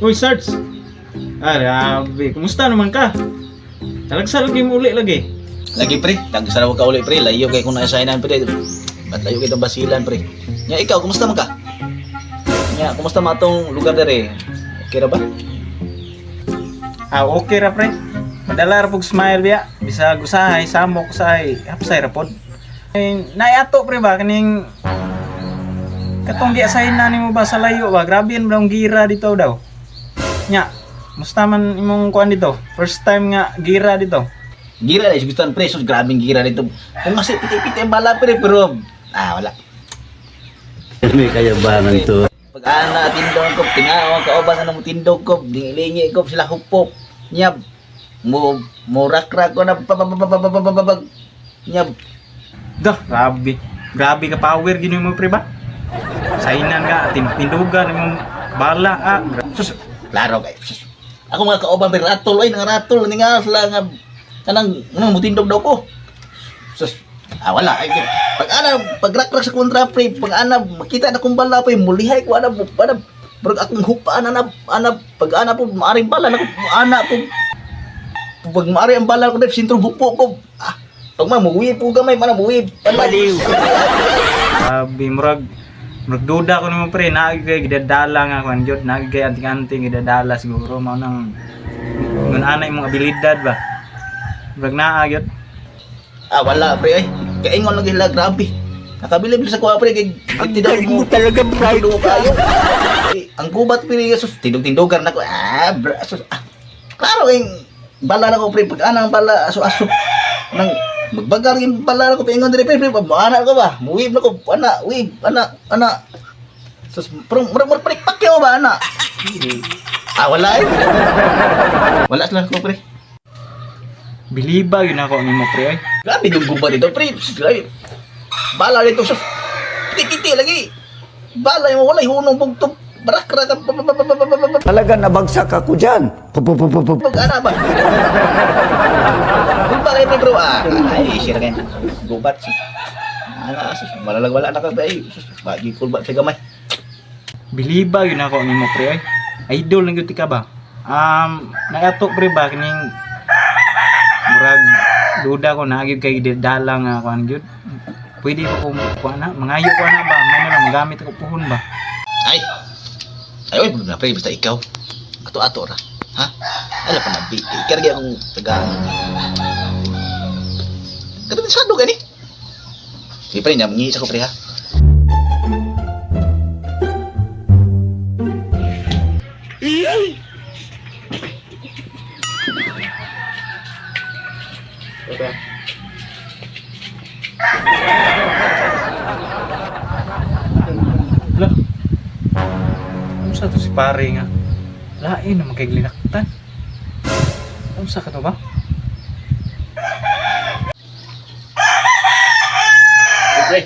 Uy, Sarge! Ah, grabe. Kumusta naman ka? Talagsa lagi mo uli lagi. Lagi pre, tagsaraw ka uli pre, layo kay kung nasa-signan pre. Ba't layo kay itong basilan pre. Nya ikaw, kumusta man ka? Nya, kumusta man atong lugar dere? Okay ra ba? Ah, okay ra pre. Madala ra pug smile biya. Bisag usahay, samok usahay, hapsay ra pod. Ay, naiato pre ba kaning katong giasay na nimo ba sa layo ba? Grabe ang ang gira dito daw. Nya, musta man imong kuan dito? First time nga gira dito. Gira na gustuhan pre, sus grabeng gira dito. Kung kasi piti-piti ang bala pre, pero ah wala. May kayabangan to. Pag ana tindog ko, tingaw ka uban na mo tindog ko, dingilingi ko sila hupop. Nya mo mo rakrak ko na pabababababababag. Nya Dah, grabe. Grabe ka power gini mo pre ba? Sainan ka, tindugan imong bala ah. Sus, klaro kay. Sus. Ako mga kauban pre ratol ay nang ratol ni nga sila nga kanang ano mutindog daw ko. Sus, ah wala ay pag ana pagrakrak sa kontra pre, pag ana makita na kong bala pre, mulihay ko ana ana brog akong hupaan ana ana pag ana po maaring bala na ko ana po pag maari ang bala ko dahil sintro bupo ko. Ah, pag ma muwi po gamay mana muwi. Baliw. Grabe, murag murag duda ko nimo pre, naagi kay gidadala nga kuan jud, naagi kay anting-anting gidadala siguro mao nang ngun ana imong abilidad ba. Murag naa gyud. Ah, wala pre ay. Kaingon lang sila grabe. Nakabilib sa kuha pre kay Ang galing mo talaga, pride kayo. Eh, ang gubat pre sus tindog-tindogan nako. Ah, bra, sus, ah. Klaro ing bala na ko pre pag anang bala aso aso nang magbagar yung bala na ko pingon dire pre pre ana ko ba muwib na ko ana wib ana ana sus pero murag murag pre pakyaw ba ana ah wala eh wala sila ko pre. Biliba yun ako nimo pre ay. Grabe yung gubat dito, pre. Grabe. Bala dito sa piti lagi. Bala yung walay hunong bugtong. Barak-rak. Talaga nabagsak ako dyan. Pupupupupu. Ana ba? Gubat kayo, pre, bro. Ah, ay, share kayo. Gubat. Ana, sus, malalag wala na ka ba? Ay, sus, bagi kulbat sa gamay. Biliba yun ako nimo pre ay. Idol lang gyud ka ba? Naato pre ba kining murag duda ko naagi kay gidadala nga kuan gyud. Pwede ba ko kuan na mangayo ko na ba? May na lang magamit ako puhon ba? Ay. Ay, oy, na pre, basta ikaw. Ato-ato ra. Ha? Ala pa na, ikaw lagi akong taga. Kadamisado gani. Sige pre, nyamangi sa ko pre ha. Lah. Unsa to si pare nga? Lain naman kay glinaktan. Unsa ka to ba? Pre.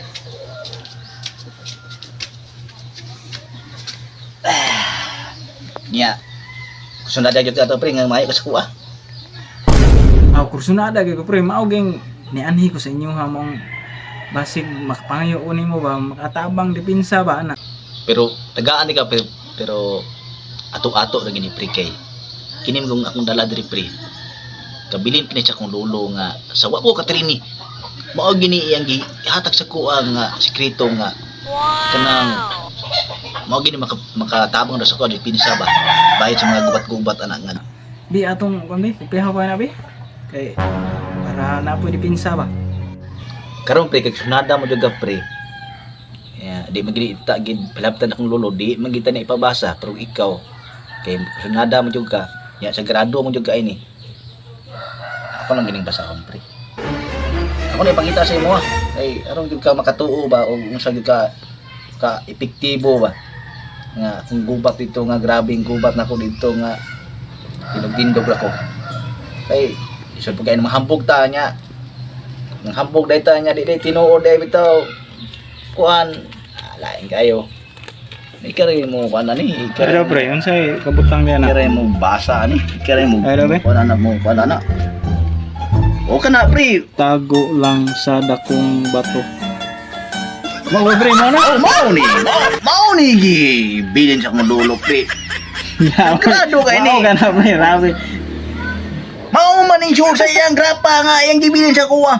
Nya. Kusunod jud ka to pre nga maayo ka sa kuha. Aw kursunada kay ko pre, mao ging nianhi ko sa inyo ha mong basig makapangayo ko nimo ba makatabang depensa ba ana. Pero tagaan ni ka pero, pero ato-ato ra gini pre kay kini mong akong dala diri pre. Kabilin kini sa akong lolo nga sa wa ko katrini. Mao gini iyang gihatag sa kuha nga sekreto nga kanang mao gini maka, makatabang ra sa kuha depensa ba. Bayad sa mga gubat-gubat anak nga. Bi atong kuan bi, kupiha ko na bi. Kay para na po depensa ba. Karon pre kay sunada mo jud ka pre. Yeah, di magini ta gid palabtan akong lolo di man gid ta na ipabasa pero ikaw kay sunada mo jud ka ya sa grado mo jud ka ini. Ako lang gining basahon pre. Ako na ipakita sa imo ah. Kay aron jud ka makatuo ba o unsa jud ka ka epektibo ba nga kung gubat dito nga grabeng gubat nako dito nga tindog-tindog ra ko. Kay isod pag kay mahambog ta nya nang hambog dahil ta niya di di tinuod dahil bitaw kuan ah, lain kayo ikaw mo kuan ani ikaw Pero pre, unsay kabutang niya na? ikaw mo basa ani ikaw mo Ay, be? kuan ana mo kuan ana o ka na pre. Tago lang sa dakong bato. Mao pre mo na. Oh mao ni mao ni gi bilin sa akong dulo pre. Grado kay ni. Mao ka na pre, grabe. Mao man ning sure sa iyang grapa nga iyang gibilin sa kuwa.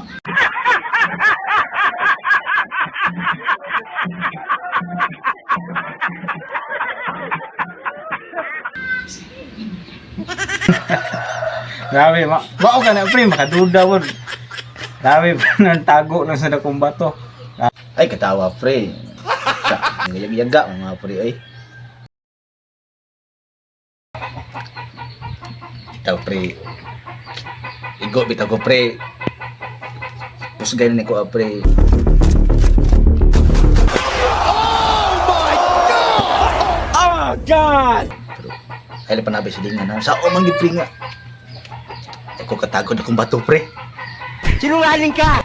Grabe, mao ka na pre, makaduda po. Grabe, nang tago lang sa dakong bato. Ay katawa pre. Sa yaga mga pre ay. Itaw pre. Igo bitaw ko pre. Pusgay na ni ko ah, pre. Oh my God! Pero ay panabi sa dingan ha. Sao man gid pre nga. Ako katagod akong bato pre. Sinungaling ka!